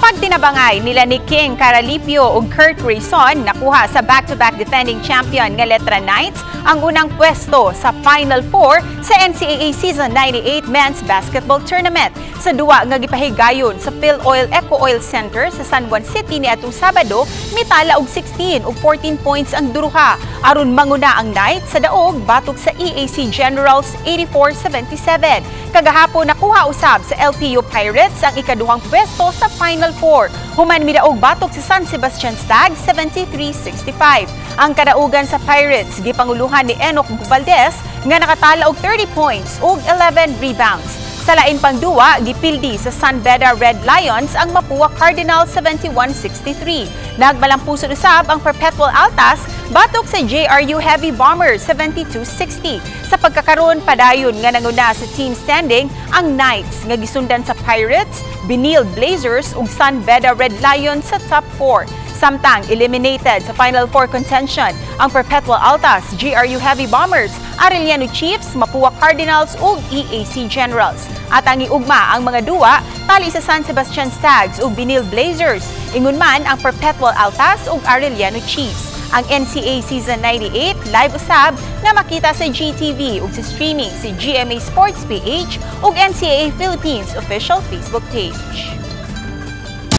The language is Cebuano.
Pagtinabangay nila ni King Caralipio ug Kurt Reyson, nakuha sa back-to-back defending champion nga Letran Knights ang unang pwesto sa Final Four sa NCAA Season 98 Men's Basketball Tournament. Sa duwa nga gipahigayon sa Filoil EcoOil Centre sa San Juan City niadtong Sabado, mitala og 16 ug 14 points ang duruha aron manguna ang Knights sa daog batok sa EAC Generals 84-77. Kagahapon, nakuha usab sa LPU Pirates ang ikaduhang pwesto sa Final Four human midaog batok sa San Sebastian Stags 73-65. Ang kadaugan sa Pirates gipanguluhan ni Enoch Valdez nga nakatala og 30 points ug 11 rebounds. Sa lain pang duwa, gipildi sa San Beda Red Lions ang Mapua Cardinals 71-63. Nagmalampuson usab ang Perpetual Altas batok sa JRU Heavy Bombers 72-60. Sa pagkakaron, padayon nga nanguna sa team standing ang Knights nga gisundan sa Pirates, Benilde Blazers ug San Beda Red Lions sa top 4. Samtang eliminated sa Final Four contention ang Perpetual Altas, JRU Heavy Bombers, Arellano Chiefs, Mapua Cardinals ug EAC Generals. At ang iugma ang mga duwa tali sa San Sebastian Stags ug Benilde Blazers. Ingon man ang Perpetual Altas ug Arellano Chiefs. Ang NCAA Season 98 live usab nga makita sa GTV ug sa streaming sa GMA Sports PH ug NCAA Philippines official Facebook page.